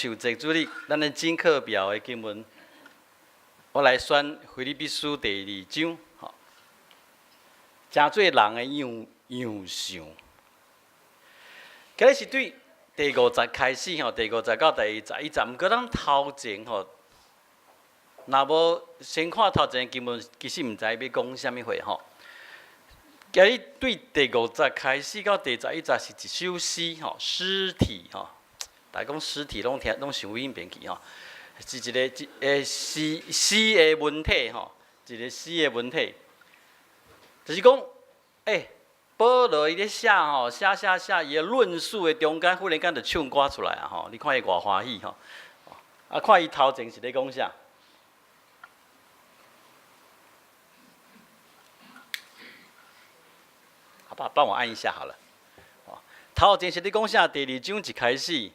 受祭主日，咱的真课表的经文，我來選腓立比書第二章，吼，成做人的樣樣相。今日是對第五節開始吼，第五節到第11節，毋過咱頭前吼，若無先看頭前的經文，其實毋知欲講啥物話吼。今日對第五節開始到第11節是一首詩吼，詩體吼。大家講詩體攏聽攏想阮邊去吼，是一個一詩詩的文體吼，一個詩的文體，就是講，保羅伊咧寫吼，寫寫寫，伊的論述的中間，忽然間就唱歌出來啊吼！你看伊偌歡喜吼，啊，看伊頭前是咧講啥？好吧，幫我按一下好了。頭前是咧講啥？第二章一開始。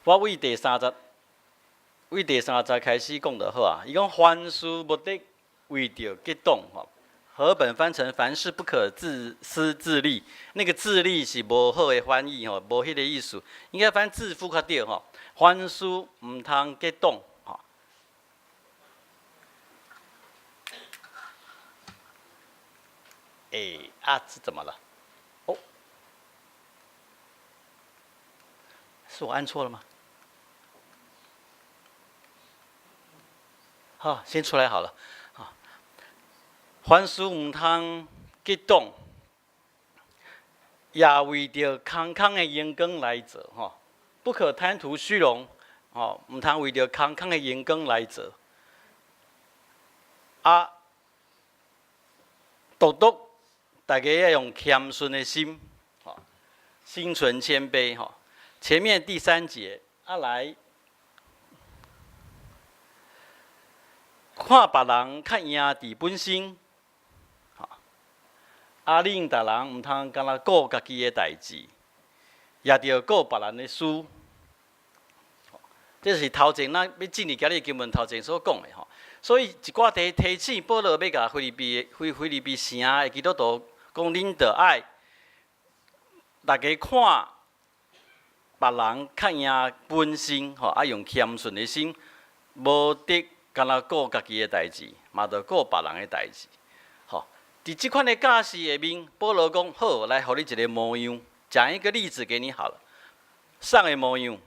我為第三節，為第三節開始講就好啊。伊講凡事毋得為著結黨吼，和本翻成凡事不可自私自利，那個自利是無好的翻譯吼，無彼個意思，應該翻自負較對吼。凡事毋通結黨吼。欸，啊，這怎麼了？哦，是我按錯了嗎？好，先出來好了。啊，凡事毋通結黨，也為著空空的榮光來做吼，不可貪圖虛榮，吼，毋通為著空空的榮光來做。啊，獨獨大家要用謙遜的心，吼，心存謙卑，吼。前面第三節，啊來。看別人較贏佇本身，吼！啊，恁逐人毋通干焦顧家己的代誌，也著顧別人的事。這是頭前咱欲進入今日經文頭前所講的吼。所以一寡提提醒保羅欲共腓立比腓腓立比城的基督徒講，恁著愛逐家看別人較贏本身，吼！啊，用謙遜的心，無得干焦顧家己的代誌，嘛著顧別人的代誌。吼，佇這款的教示下面，保羅講好，來予你一個模樣，講一個例子給你好了。啥个模樣？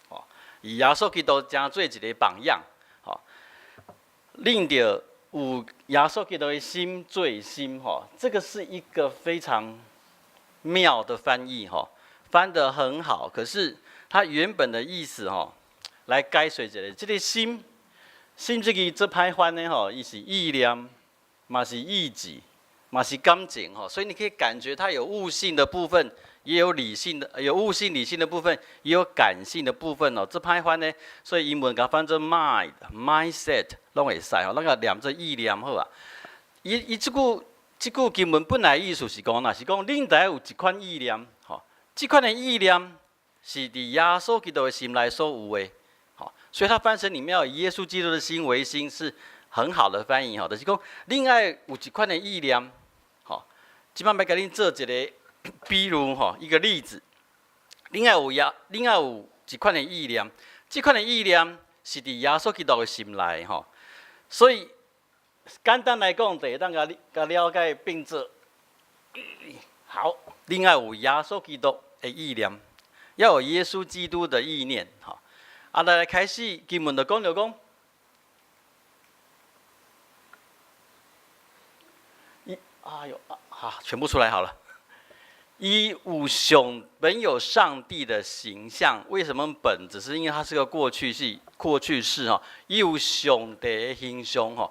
吼，以耶穌基督成做一個榜樣，吼，恁著有耶穌基督的心做心，吼，這個是一個非常妙的翻譯，吼，翻得很好。可是它原本的意思，吼。來解說一下，這個心，心這个做歹翻的吼，伊是意念，嘛是意志，嘛是感情吼，所以你可以感覺它有悟性的部分，也有理性的，有悟性理性的部分，也有感性的部分哦。做歹翻呢，所以英文共翻做 mind、mindset，攏會使吼，咱共念做意念好啊。伊伊這句這句經文本來意思是講，若是講恁著愛有一款意念，吼，這款的意念是佇耶穌基督的心內所有的。所以，他翻成裡面要以耶穌基督的心為心，是很好的翻譯吼。就是講，恁愛有一款的意念，吼，這擺欲共恁做一個比喻吼，一個例子。恁愛有耶，恁愛有一款的意念，這款的意念是佇耶穌基督的心內吼。所以，簡單來講，就會當共你共了解變做好。恁愛有耶穌基督的意念，要有耶穌基督的意念，吼。啊，來來開始經文就講著講，伊哎喲啊，好，全部出來好了。伊有上本有上帝的形象，為什麼本？只是因為它是個過去式，過去式吼。伊有上帝的形象吼。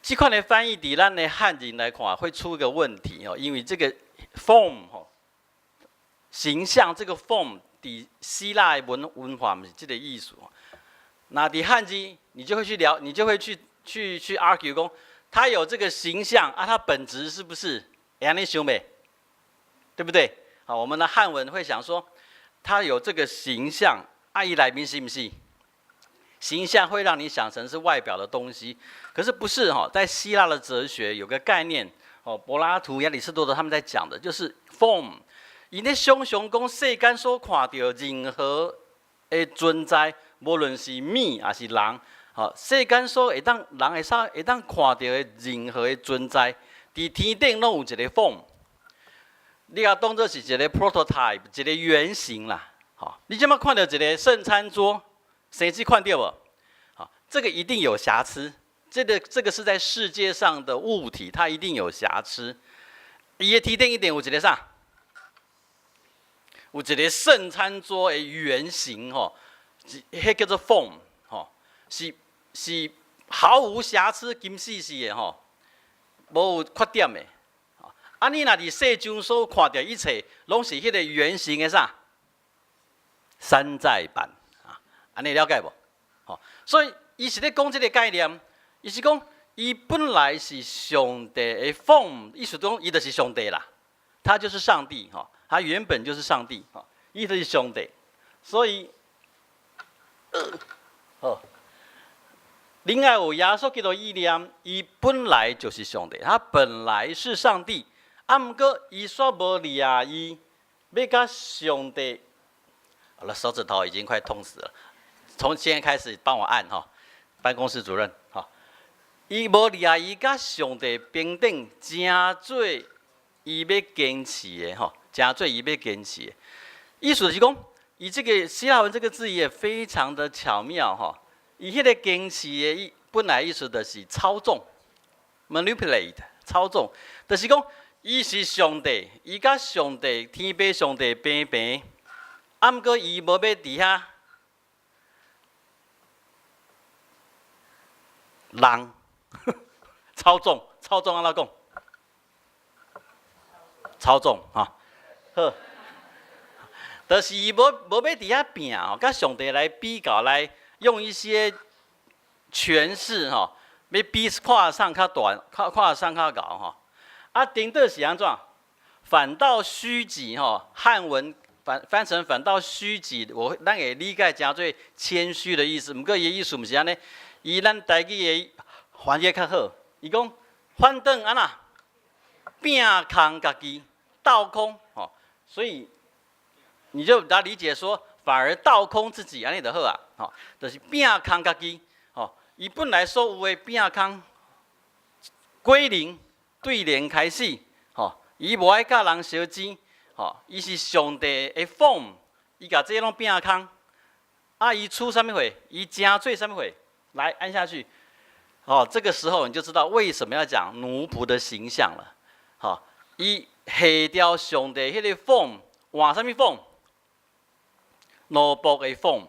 這款的翻譯，佇咱的漢人來看，會出一個問題哦，因為這個 form 吼，形象這個 form。佇希臘的文文化毋是這個意思。那佇漢字，你就會去聊，你就會去去去 argue 講，他有這個形象啊，他本質是不是？會按呢想袂？對不對？好，我們的漢文會想說，他有這個形象，啊，伊內面是毋是？形象會讓你想成是外表的東西，可是不是哈？在希臘的哲學有個概念，哦，柏拉圖、亞里士多德他們在講的就是 form。伊咧想象講世間所看著任何的存在，無論是物抑是人，吼，世間所會當人會使會當看著的任何的存在，佇天頂攏有一個 form。你共當做是一個 prototype，一個原型啦。吼，你這擺看著一個聖餐桌，生這款對無？好，這個一定有瑕疵。這個是在世界上的物體，它一定有瑕疵。伊的天頂一定有一個啥？有一個聖餐桌的原型吼，彼叫做 form 吼，是毫無瑕疵、金絲絲的吼，無有缺點的。啊，你若佇世上所看著一切，攏是彼個原型的啥？山寨版啊，按呢了解無？吼，所以伊是咧講這個概念，伊是講伊本來是上帝的 form，意思講伊就是上帝啦，他就是上帝吼，他原本就是上帝吼，伊就是上帝，所以，好，另外有耶穌基督意念，伊本來就是上帝，他本來是上帝，啊，毋過伊煞無掠意欲佮上帝。好了，手指頭已經快痛死了。從現在開始幫我按哈，辦公室主任哈。伊無掠意佮上帝平等，成做伊欲堅持的吼，成做伊欲堅持的。意思是講，伊這個希臘文這個字也非常的巧妙哈。伊彼個堅持的意，本來意思就是操縱，manipulate，操縱，就是講伊是上帝，伊佮上帝天父上帝平平。啊，毋過伊無欲佇遐人操縱，操縱按怎講？操縱吼，好，就是伊無欲佇遐拼吼，佮上帝來比較，來用一些權勢吼，欲比看啥較大，看啥較𠢕吼。啊，顛倒是按怎？反倒虛己吼，漢文翻成反倒虛己，咱會理解成做謙虛的意思。毋過伊的意思毋是按呢，伊咱台語的翻譯較好。伊講反轉按怎？摒空家己，倒空吼，所以你就來理解說，反而倒空自己，按呢就好啊，吼，就是摒空家己，吼，伊本來所有的摒空歸零，對零開始，吼，伊無愛佮人相爭。吼，伊是上帝的 form，伊共這攏摒空，啊，伊出啥物貨？伊成做啥物貨？來按下去，哦，這個時候你就知道為什麼要講奴僕的形象了。吼，伊下掉上帝彼個 form，換啥物 form？奴僕的 form。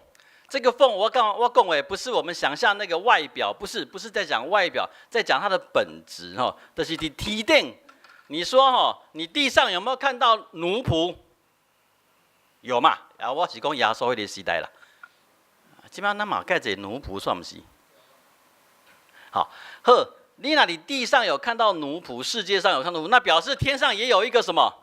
這個 form 我講的不是我們想象那個外表，不是在講外表，在講它的本質吼，就是佇天頂。你說吼，你地上有沒有看到奴僕？有嘛？啊，我是講耶穌彼個時代啦。這擺咱嘛蓋一個奴僕算毋是？好，好，你若佇地上有看到奴僕，世界上有看到奴僕，那表示天上也有一個什麼？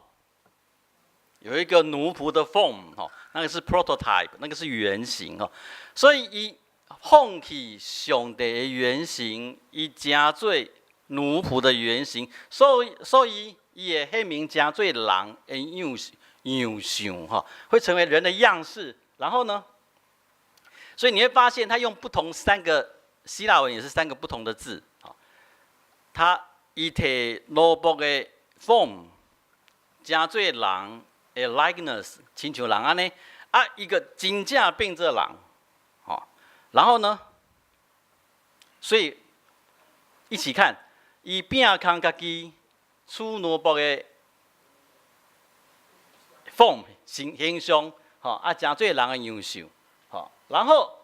有一個奴僕的 form，吼，那個是 prototype，那個是原型哦。所以伊放棄上帝的原型，伊成做奴僕的原型，所以伊會顯明成做人的樣相吼，會成為人的樣式。然後呢，所以你會發現他用不同三個希臘文也是三個不同的字，吼，他伊提奴僕的 form，成做人的 likeness，親像人按呢，啊，一個真正變做人，吼，然後呢，所以一起看，伊摒空家己，取奴僕的 form 形象，吼，啊，成做人的樣式，吼，然後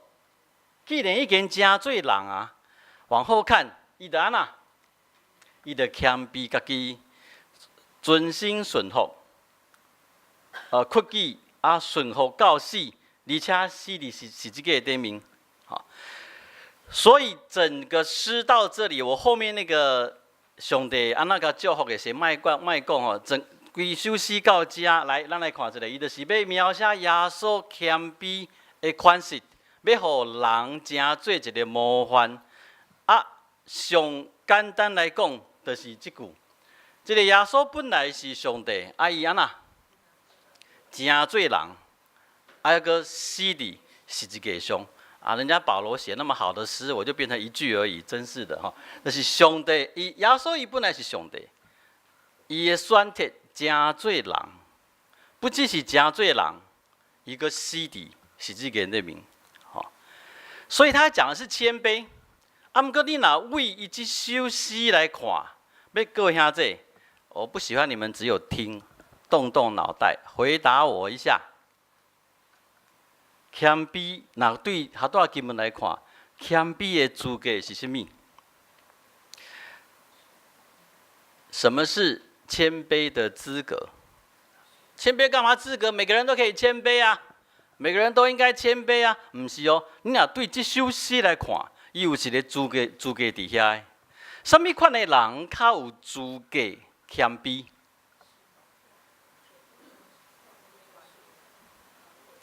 既然已經成做人啊，往後看，伊就按怎？伊就謙卑家己，存心順服，屈己啊，順服到死，而且死佇十字架頂面，吼。所以整個詩到這裡，我後面那個上帝按怎共祝福的，先莫講莫講吼，整規首詩到遮來，咱來看一下，伊就是欲描寫耶穌謙卑的款式，欲予人成做一個模範。啊，上簡單來講，就是這句：這個耶穌本來是上帝，啊，伊按怎？成做人，啊，閣死佇十字架上。啊，人家保羅寫那麼好的詩，我就變成一句而已，真是的吼。那是上帝，伊耶穌伊本來是上帝，伊的選擇成做人，不只是成做人，伊閣死佇十字架內面，吼。所以他講的是謙卑。啊，毋過你若為伊這首詩來看，欲各位兄弟，我不喜歡你們只有聽，動動腦袋，回答我一下。謙卑，若對彼段經文來看，謙卑的資格是啥物？什麼是謙卑的資格？謙卑幹嘛資格？每個人都可以謙卑啊，每個人都應該謙卑啊。毋是哦，你若對這首詩來看，伊有一個資格，資格佇遐。啥物款的人較有資格謙卑？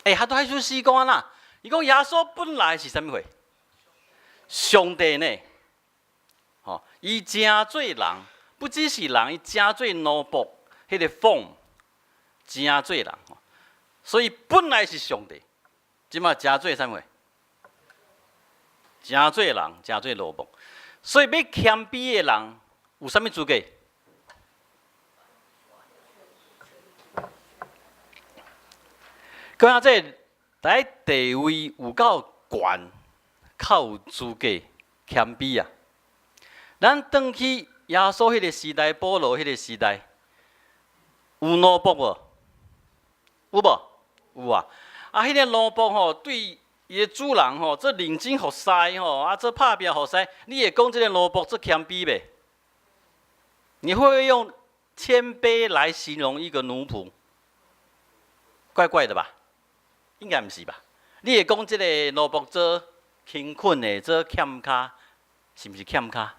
欸，他都彼首詩講按怎？伊講耶穌本來是啥物貨？上帝呢？吼，伊成做人，不只是人，伊成做奴僕，彼個 form 成做人，所以本來是上帝，這馬成做啥物貨？成做人，成做奴僕。所以欲謙卑的人有啥物資格？閣這個地位有夠懸，較有資格謙卑啊！咱轉去耶穌彼個時代，保羅彼個時代，有奴僕無？有無？有啊！啊，彼個奴僕吼，對伊的主人吼，做認真服侍吼，啊，做拍拚服侍，你會講這個奴僕足謙卑袂？你會不會用謙卑來形容一個奴僕？怪怪的吧？應該毋是吧？你會講這個奴僕做勤懇的，做欠跤，是毋是欠跤？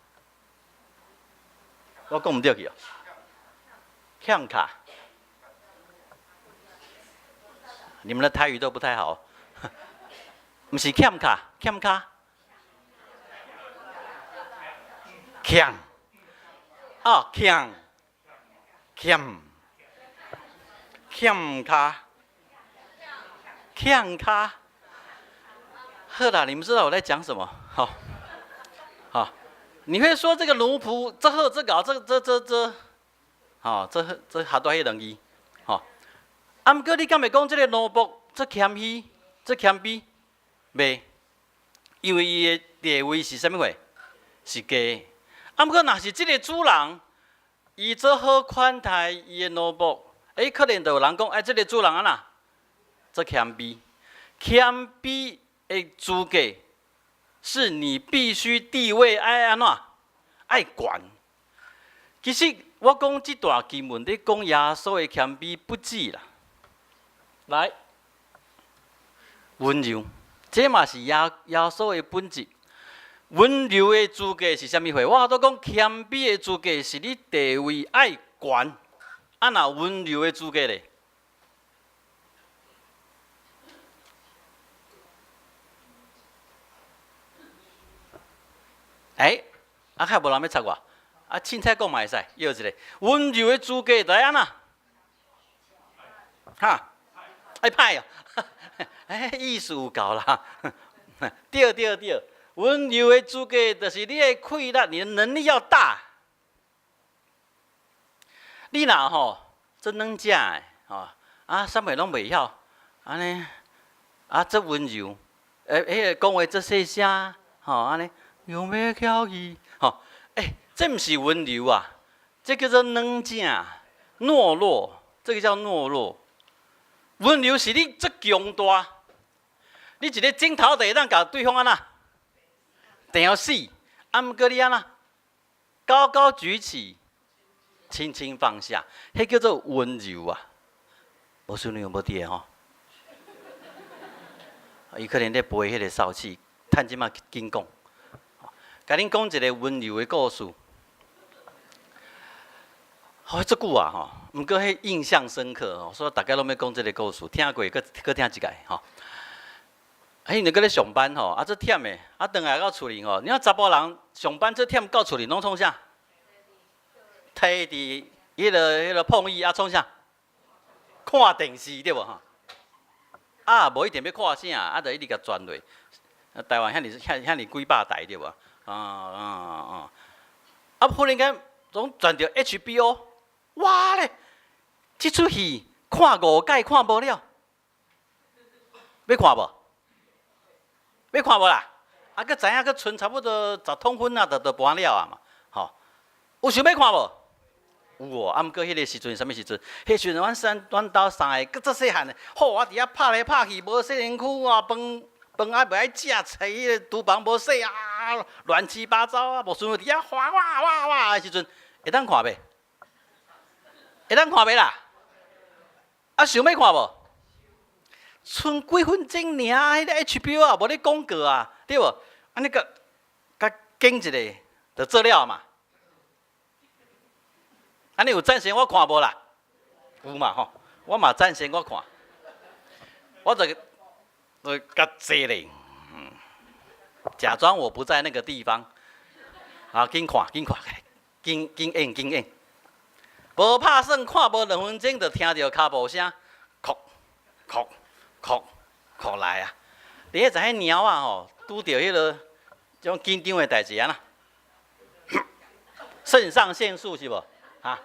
我講毋對去哦。欠跤，你們的台語都不太好。毋是欠跤，欠跤。強，哦，強，欠，欠跤。欠跤，好啦，你們知道我在講什麼？好，好，你會說這個奴僕這好這搞這這這這，好，這這下多彼兩字，吼。啊，毋過你敢會講這個奴僕足謙虛、足謙卑？袂，因為伊的地位是啥物貨？是低。啊，毋過若是這個主人，伊做好款待伊的奴僕，欸，可能就有人講，欸，這個主人按怎？足謙卑，謙卑的資格是你必須地位愛按怎？愛懸。其實我講這段經文咧講耶穌的謙卑不止啦。來，溫柔，這嘛是耶穌的本質。溫柔的資格是啥物貨？我拄講謙卑的資格是你地位愛懸，啊若溫柔的資格咧？欸，啊，較無人欲插我，啊，凊彩講嘛會使，臆一下，溫柔的資格就愛按怎？哈，愛歹哦，欸，意思有夠啦。對對對，溫柔的資格就是你的氣力，你的能力要大。你若吼做軟食的吼，啊，啥物攏袂曉，按呢，啊，足溫柔，欸，彼个講話足細聲，吼，按呢。用欲翹去，吼，欸，這毋是溫柔啊，這叫做軟正、懦弱，這個叫懦弱。溫柔是你足強大，你一個指頭就會當共對方按怎，定死，啊，毋過你按怎，高高舉起，輕輕放下，彼叫做溫柔啊。無順利無佇个吼，伊可能咧背彼個掃帚，趁這馬緊講。共恁講一个溫柔的故事，好足久啊吼，毋過彼印象深刻吼，所以逐家攏欲講這个故事，聽過閣閣聽一擺吼。彼陣閣咧上班吼，啊足忝的，啊轉來到厝裡吼，你看查埔人上班足忝，到厝裡攏創啥？提佇彼个碰椅啊創啥？看電視對無吼？啊，無一定欲看啥，啊，就一直共轉落。台灣遐爾遐遐爾幾百台對無？啊啊啊！啊，忽然間總轉著 HBO，哇咧！這齣戲看五擺看無了，欲看無？欲看無啦？啊，閣知影閣賰差不多10通分啊，就搬了啊嘛，吼！有想欲看無？有哦，啊，毋過彼个時陣啥物時陣？彼時陣阮兜三个閣足細漢的，吼！我佇遐拍來拍去，無洗身軀啊，飯飯還袂愛食，揣彼个廚房無洗啊，亂七八糟啊，無順佇遐嘩哇哇哇的時陣，會當看袂？會當看袂啦？啊，想欲看無？賰幾分鐘爾，彼个 HBO 啊，無咧廣告啊，對無？按呢閣閣揀一下，就做了嘛。按呢有贊成我看無啦？有嘛吼？我嘛贊成我看。我就共坐咧，假裝我不在那個地方。啊，緊看，緊看，緊緊按緊按。無拍算，看無2分鐘，就聽著跤步聲，叩叩叩叩來啊！你彼知彼貓仔吼，拄著彼个這種緊張的代誌按怎？腎上腺素是無？哈，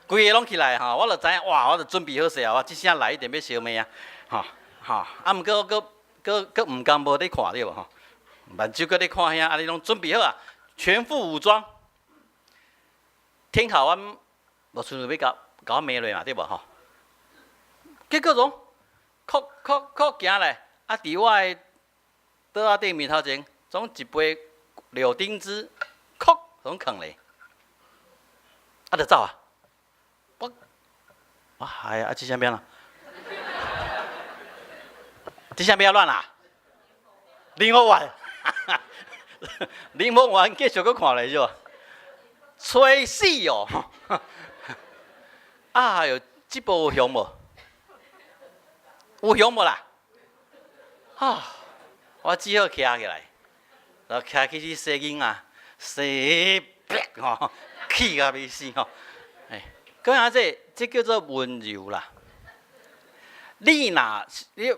規个攏起來吼，我就知影哇，我就準備好勢啊！我這聲來一定欲相罵啊！吼吼，啊，毋過閣閣閣毋甘無咧看對無吼？目睭閣咧看遐，啊，你攏準備好啊，全副武裝。天後阮無親像欲共共我罵落嘛對無吼？結果總叩叩叩行來，啊，佇我的桌仔頂面頭前，總一杯柳丁汁，叩總囥咧。啊，就走啊！我我害啊！這啥物啦？這啥物啊亂啦？檸檬丸，檸檬丸繼續閣看咧是無？吹死哦！啊喲，這部有紅無？有紅無啦？啊！我只好徛起來，然後徛起去洗囡仔，洗吼，氣甲欲死吼！哎，講下這，這叫做溫柔啦。你若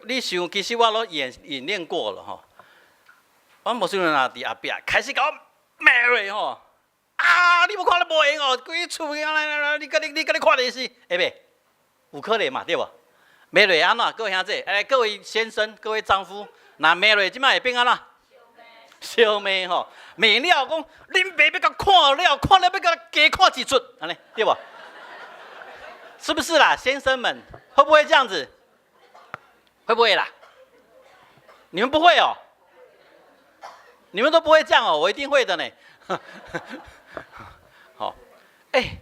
你想，其實我攏演練過了吼。我無想若佇後壁開始共我罵落吼。啊！你無看你無閒哦，規厝來來來，你佮你你佮你看電視，會袂？有可能嘛，對無？罵落按怎？各位兄弟，哎，各位先生，各位丈夫，若罵落這擺會變按怎？相罵吼，罵了講，恁爸欲共看了，看了欲共加看一齣，按呢對無？是不是啦，先生們，會不會這樣子？會不會啦？你們不會哦？你們都不會這樣哦，我一定會的呢。好，哎，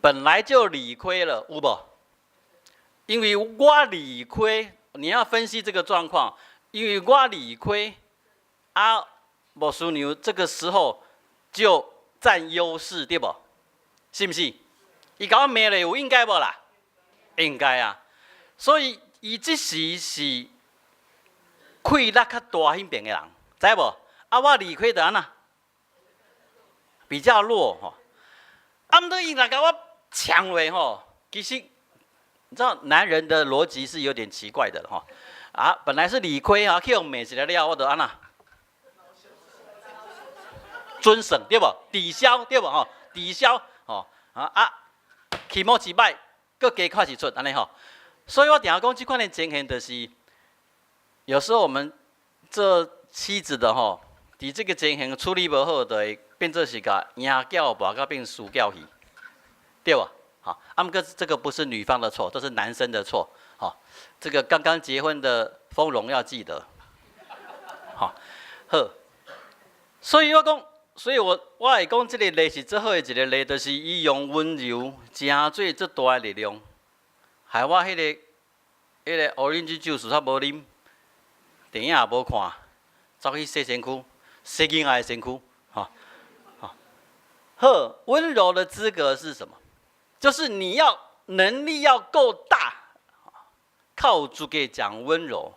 本來就理虧了，有無？因為我理虧，你要分析這個狀況，因為我理虧，啊，牧師娘這個時候就佔優勢，對無？是毋是？伊共我罵咧，有應該無啦？應該啊。所以伊這時是氣力較大彼邊的人，知無？啊，我理虧就按怎？比較弱吼。啊，毋過伊若共我嗆落吼，其實你知道男人的邏輯是有點奇怪的吼。啊，本來是理虧啊，去予罵一下了，我就按怎？尊省對無？抵消對無？吼，抵消吼啊啊，起毛一擺，閣加看一齣按呢吼。所以我定講這款的情形，就是有時候我們做妻子的吼，佇這個情形處理無好，就會變做是共贏轎跋甲變輸轎去，對無？好，啊，毋過這個不是女方的錯，這是男生的錯。好，這個剛剛結婚的豐榮要記得。好，好，所以我講，所以我會講，這個例是最好的一個例，就是伊用溫柔成做這大的力量，害我彼個 orange juice 煞無啉，電影也無看，走去洗身軀，洗囡仔的身軀，吼，好，好，溫柔的資格是什麼？就是你要能力要夠大，較有資格講溫柔。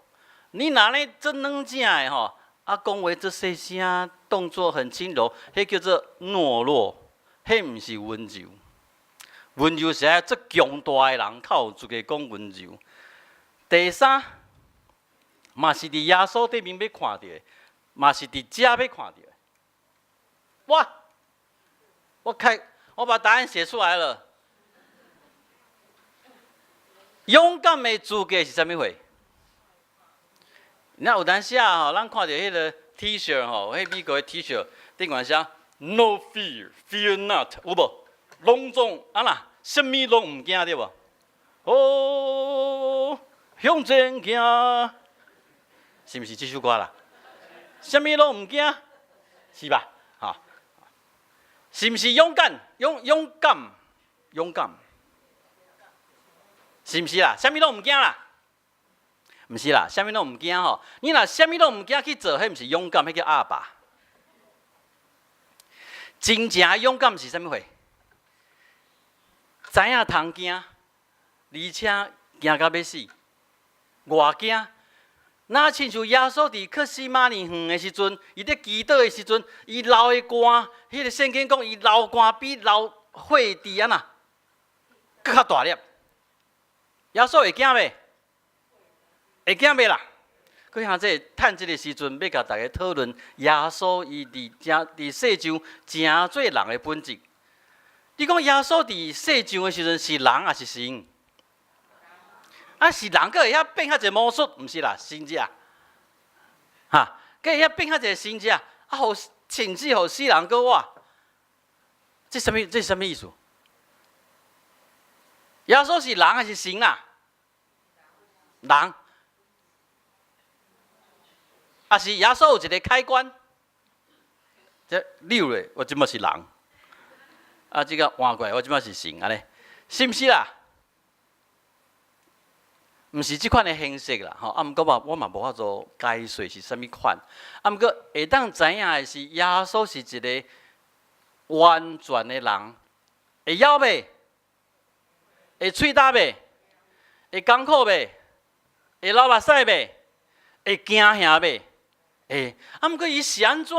你若咧這軟正的吼，啊，講話這細聲，動作很輕柔，彼叫做懦弱，彼毋是溫柔。溫柔是愛足強大的人，較有資格講溫柔。第三，嘛是佇耶穌頂面欲看著的，嘛是佇遮欲看著的。哇！我開，我把答案寫出來了。勇敢的資格是啥物貨？你有當時啊吼，咱看著彼個 T-shirt 吼，彼美國的 T-shirt 頂懸寫 No fear, fear not，有無？攏總啊啦，啥物攏毋驚對無？哦，向前行，是毋是這首歌啦？啥物攏毋驚，是吧？哈，是毋是勇敢？勇勇敢，勇敢，是毋是啦？啥物攏毋驚啦？毋是啦，啥物攏毋驚吼。你若啥物攏毋驚去做，彼毋是勇敢，彼叫鴨霸。真正勇敢是啥物貨？知影通驚，而且驚甲欲死，偌驚。若親像耶穌佇客西馬尼園的時陣，伊佇祈禱的時陣，伊流的汗，彼個聖經講，伊流汗比流血滴按怎，閣較大粒。耶穌會驚袂？會驚袂啦？閣兄這趁這个時陣，欲共大家討論耶穌伊佇正佇世上成做人的本質。你講耶穌佇世上的時陣是人抑是神？啊，是人，閣會曉變遐濟魔術，毋是啦，神跡，哈，閣會曉變遐濟神跡，啊，予甚至予死人閣活，這啥物？這啥物意思？耶穌是人還是神啊？人，抑是耶穌有一個開關，這扭咧，我這擺是人，啊，這個換過來，我這擺是神，按呢，是毋是啦？毋是這款的形式啦，吼！啊，毋過我嘛無法度解說是啥物款。啊，毋過會當知影的是，耶穌是一個完全的人，會枵袂？會喙焦袂？會艱苦袂？會流目屎袂？會驚嚇袂？會。啊，毋過伊是按怎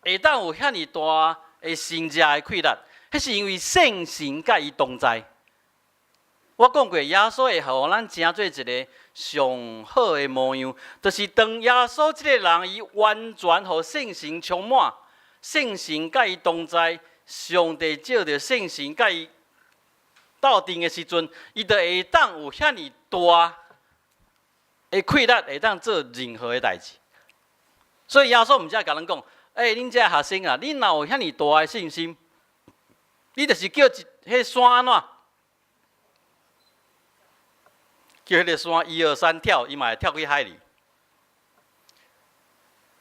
會當有遐爾大的神跡的氣力？彼是因為聖神佮伊同在。我講過，耶穌會予咱成做一個上好的模樣，就是當耶穌這個人，伊完全予聖神充滿，聖神佮伊同在，上帝藉著聖神佮伊鬥陣的時陣，伊就會當有遐爾大的氣力，會當做任何的代誌。所以耶穌毋才共咱講，欸，恁這學生啊，恁若有遐爾大的信心，你就是叫一彼山按怎？叫彼个山一二三跳，伊嘛會跳去海裡。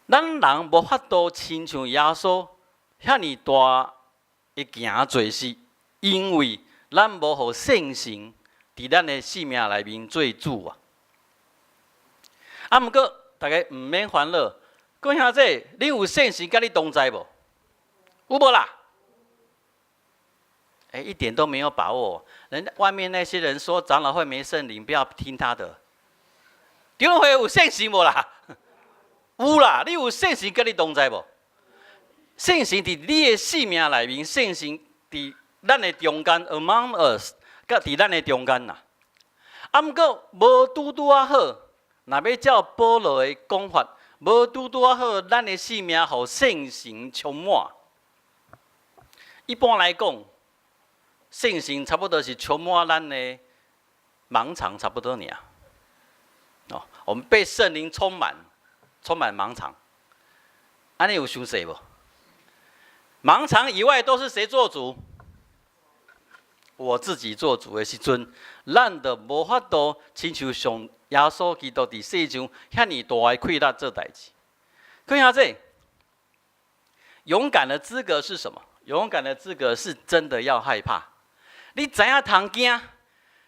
咱人無法度親像耶穌遐爾大的行做事，因為咱無予聖神佇咱的生命內面做主啊。啊，毋過大家毋免煩惱，閣兄弟，恁有聖神佮你同在無？有無啦？欸，一點都沒有把握。人外面那些人說長老會沒聖靈，不要聽他的。長老會有聖神無啦？有啦，你有聖神佮你同在無？聖神佇你的生命內面，聖神佇咱的中間，among us，佮佇咱的中間啦。啊，毋過無拄拄仔好，若欲照保羅的講法，無拄拄仔好，咱的生命予聖神充滿。一般來講，聖神差不多是充滿咱的盲腸，差不多爾。哦，我們被聖靈充滿，充滿盲腸。按呢有傷細無？盲腸以外都是誰做主？我自己做主的時陣，咱就無法度親像上耶穌基督佇世上遐爾大的氣力做代誌。看下這勇敢的資格是什麼？勇敢的資格是真的要害怕。你知影通驚，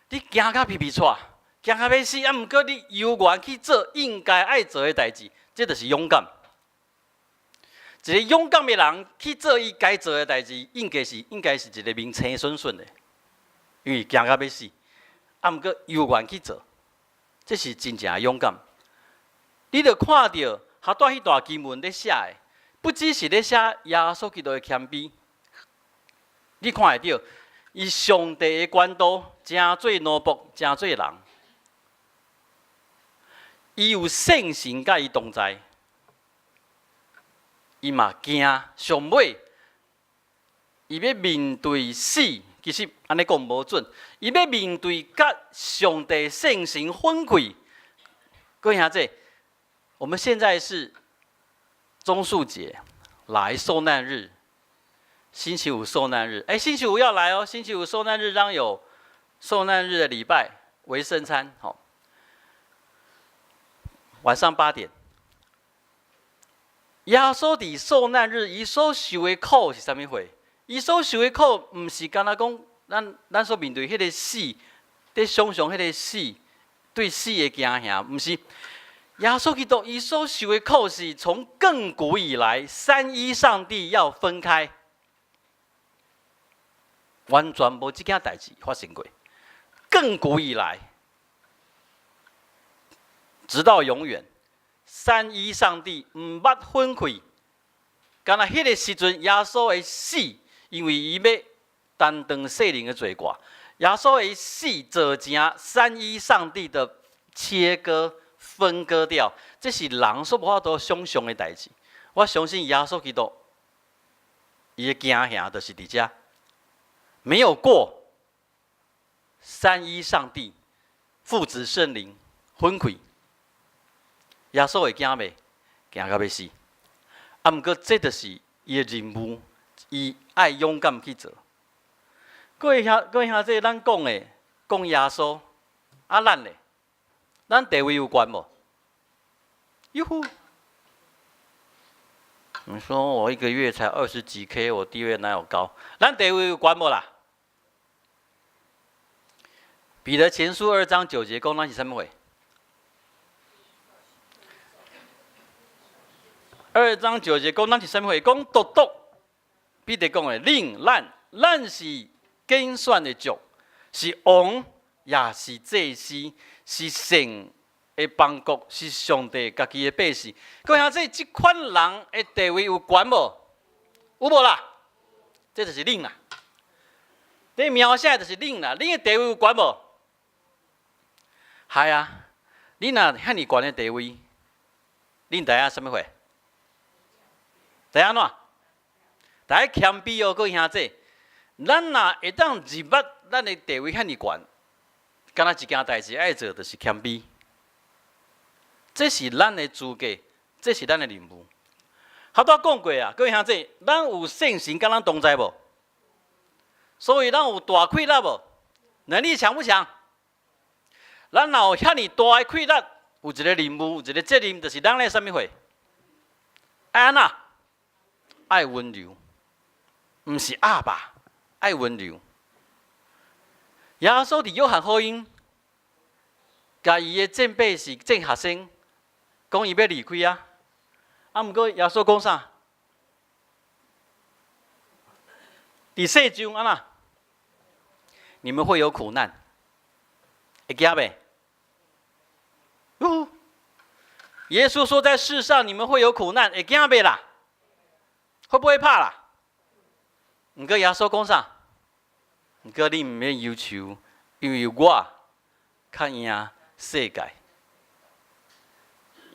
你驚甲皮皮掣，驚甲欲死，啊！毋過你猶原去做應該愛做的代誌，這就是勇敢。一個勇敢的人去做伊該做的代誌，應該是一個面青筍筍的，因為驚甲欲死，啊！毋過猶原去做，這是真正的勇敢。你著看著，哈蹛彼段經文咧寫的，不只是咧寫耶穌基督的謙卑，你看會著。以上帝的權度，成做奴僕，成做人。伊有聖神佮伊同在，伊嘛驚上尾，伊欲面對死，其實按呢講無準，伊欲面對佮上帝聖神分開。各位兄弟，我們現在是棕樹節來受難日，星期五受難日。哎，星期五要來哦，星期五受難日將有受難日的禮拜為聖餐，好，晚上8點。耶穌佇受難日，伊所受的苦是啥物貨？伊所受的苦，毋是干焦講咱所面對彼個死，佇想像彼個死，對死的驚嚇，毋是。耶穌基督伊所受的苦是從亙古以來，三一上帝要分開，完全無這件代誌發生過。亙古以來，直到永遠，三一上帝毋捌分開。干焦彼個時陣，耶穌的死，因為伊欲擔當世人的罪過，耶穌的死造成三一上帝的切割、分割掉，這是人所無法度想象的代誌。我相信耶穌基督，伊的驚嚇就是佇遮，沒有過三一上帝、父子聖靈分開，耶穌會驚袂？驚甲欲死。啊，毋過這就是伊的任務，伊愛勇敢去做。各位兄、各位兄弟，咱講的講耶穌，啊，咱咧，咱地位有懸無？喲呼！你說我一個月才20幾 K，我地位哪有高？咱地位有懸無啦？彼得前書2章9節講咱是啥物貨？二章九節講咱是啥物貨？講獨獨，彼得講的，恁咱咱是揀選的族，是王，也是祭司，是聖的邦國，是上帝家己的百姓。各位兄弟，這款人的地位有懸無？有無啦？這就是恁啦。你描寫的就是恁啦，恁的地位有懸無？係啊，你若遐爾懸的地位，恁知影啥物貨？知影按怎？大家謙卑哦，各位兄弟，咱若會當認捌咱的地位遐爾懸，干焦一件代誌愛做，就是謙卑。這是咱的資格，這是咱的任務。頭拄講過啊，各位兄弟，咱有聖神佮咱同在無？所以咱有大氣力無？能力強不強？咱若有遐爾大的氣力，有一個任務，有一個責任，就是咱咧啥物貨？愛按怎？愛溫柔，毋是鴨霸，愛溫柔。耶穌佇約翰福音，共伊的正輩是正學生，講伊欲離開啊。啊，毋過耶穌講啥？佇世上按怎？你們會有苦難，會驚袂？喲，耶穌說在世上你們會有苦難，會驚袂啦？會不會怕啦？毋過耶穌講啥？毋過你毋免憂愁，因為我較贏世界。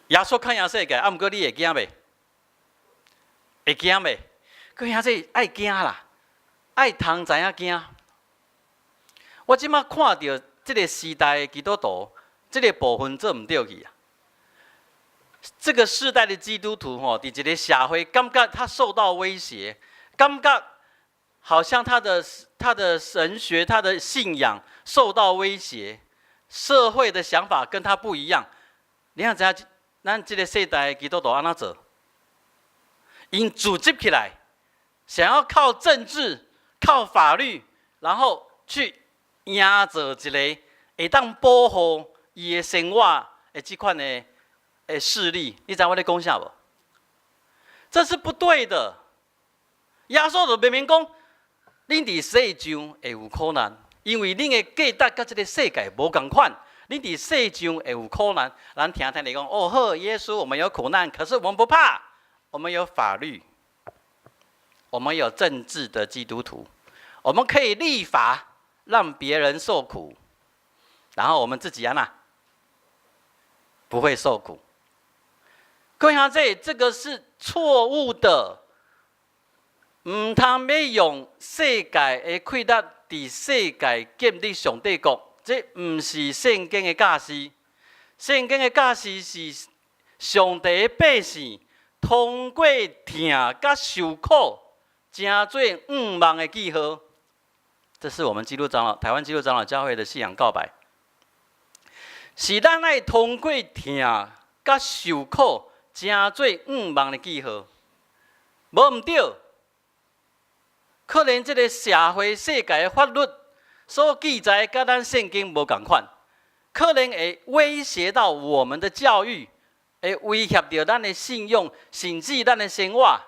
耶穌較贏世界，啊，毋過你會驚袂？會驚袂？各位兄弟愛驚啦，愛通知影驚。我這馬看著這個時代的基督徒，這個部分做毋對去啊。這個世代的基督徒吼，佇這個社會，感覺他受到威脅，感覺好像他的神學、他的信仰受到威脅，社會的想法跟他不一樣。你看知影咱這個世代的基督徒按怎做？𪜶組織起來，想要靠政治、靠法律，然後去營造一個會當保護伊的生活的這款的勢力。你知影我咧講啥無？這是不對的。耶穌就明明講，恁佇世上會有苦難，因為恁的價值佮這個世界無仝款。恁佇世上會有苦難，咱聽聽你講，哦好，耶穌，我們有苦難，可是我們不怕，我們有法律，我們有政治的基督徒，我們可以立法讓別人受苦，然後我們自己按怎不會受苦。各位兄弟，這個是錯誤的。毋通欲用世界的規律，佇世界建立上帝國，這毋是聖經的教示。聖經的教示是上帝的百姓通過疼佮受苦，成做向望的記號。這是我們基督長老台灣基督長老教會的信仰告白。是咱愛通過疼佮受苦，成做向望的記號。無毋對。可能這個社會世界的法律所記載，佮咱聖經無仝款，可能會威脅到我們的教育，會威脅著咱的信用，甚至咱的生活。